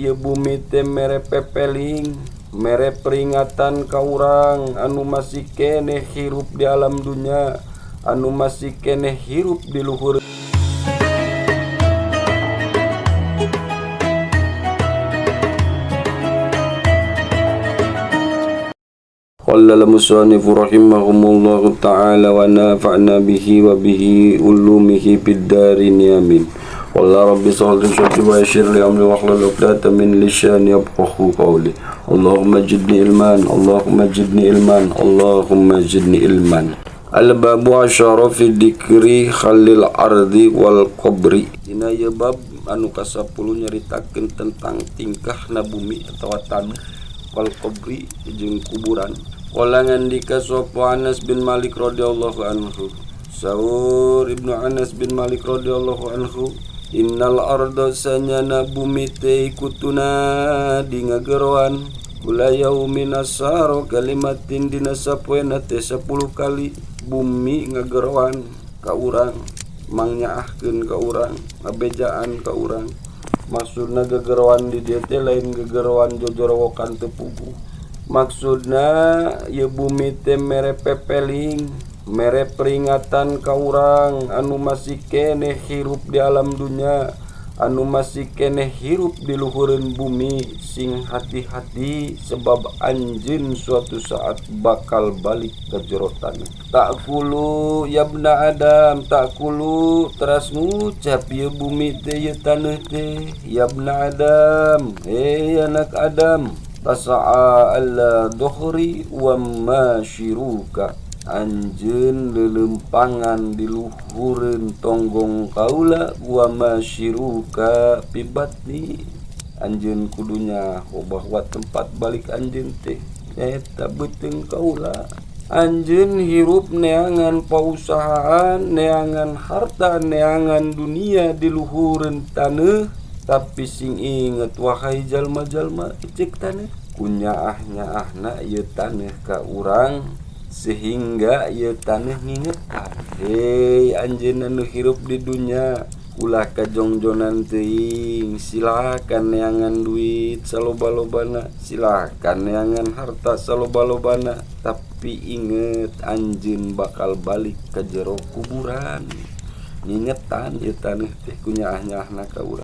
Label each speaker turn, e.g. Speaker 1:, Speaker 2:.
Speaker 1: ieu bumi teh mere pepeling, mere peringatan ka urang anu masih keneh hirup di alam dunya, anu masih keneh hirup di luhur. Qala al-musannif rahimahumullahu ta'ala wa nafa'na bihi wa bihi ulumihi fid darin amin. Qala rabbi shrah li sadri wa yassir li amri wahlul 'uqdatam min lisani yafqahu qawli. Allahumma zidni ilman, Allahumma zidni ilman, Allahumma zidni ilman. Al-babu asyara fi dzikri khalil ardi wal qabri. Dina ieu bab anu ka-10 nyaritakeun tentang tingkahna bumi atawa tanah wal qabri jeung kuburan. Qala ngandika sapa Anas bin Malik radhiyallahu anhu. Saur Ibnu Anas bin Malik radhiyallahu anhu, innal arda sanyana bumi teh kutuna di ngageroan kula yaumin asaro kalimatin dina sapoena teh 10 kali bumi ngageroan ka urang, mangnyaahkeun ka urang, ngabejaan ka urang. Maksudna gegeroan di dieu teh lain gegeroan jojorowokan teu puguh. Maksudna ieu bumi teh mere pepeling, mere peringatan ka urang anu masih keneh hirup di alam dunya, anu masih keneh hirup di luhureun bumi, sing hati-hati sebab anjeun suatu saat bakal balik ke jero tanah. Ta'kulu yabna Adam, ta'kulu teras ngucap ieu bumi teh ieu taneuh teh, yabna Adam, hei anak Adam, tasa'a alla dhuhri wa masyiruka, anjeun leuleumpangan di luhureun tonggong kaula, wa masyiruka pibatni, anjeun kudunya bahwa tempat balik anjeun teh nyaeta beuteung kaula. Anjeun hirup neangan pausahaan, neangan harta, neangan dunia di luhureun taneuh, tapi sing inget wahai jalma-jalma cek taneuh, kunyaah-nyaahna ieu taneuh ka urang sehingga ieu taneuh ngingetan. Hei anjeun anu hirup di dunya, ulah kajongjonan teuing, silakan neangan duit saloba-lobana, silakan neangan harta saloba-lobana, tapi inget anjeun bakal balik ka jero kuburan. Ngingetan ieu taneuh teh kunyaah-nyaahna ka urang.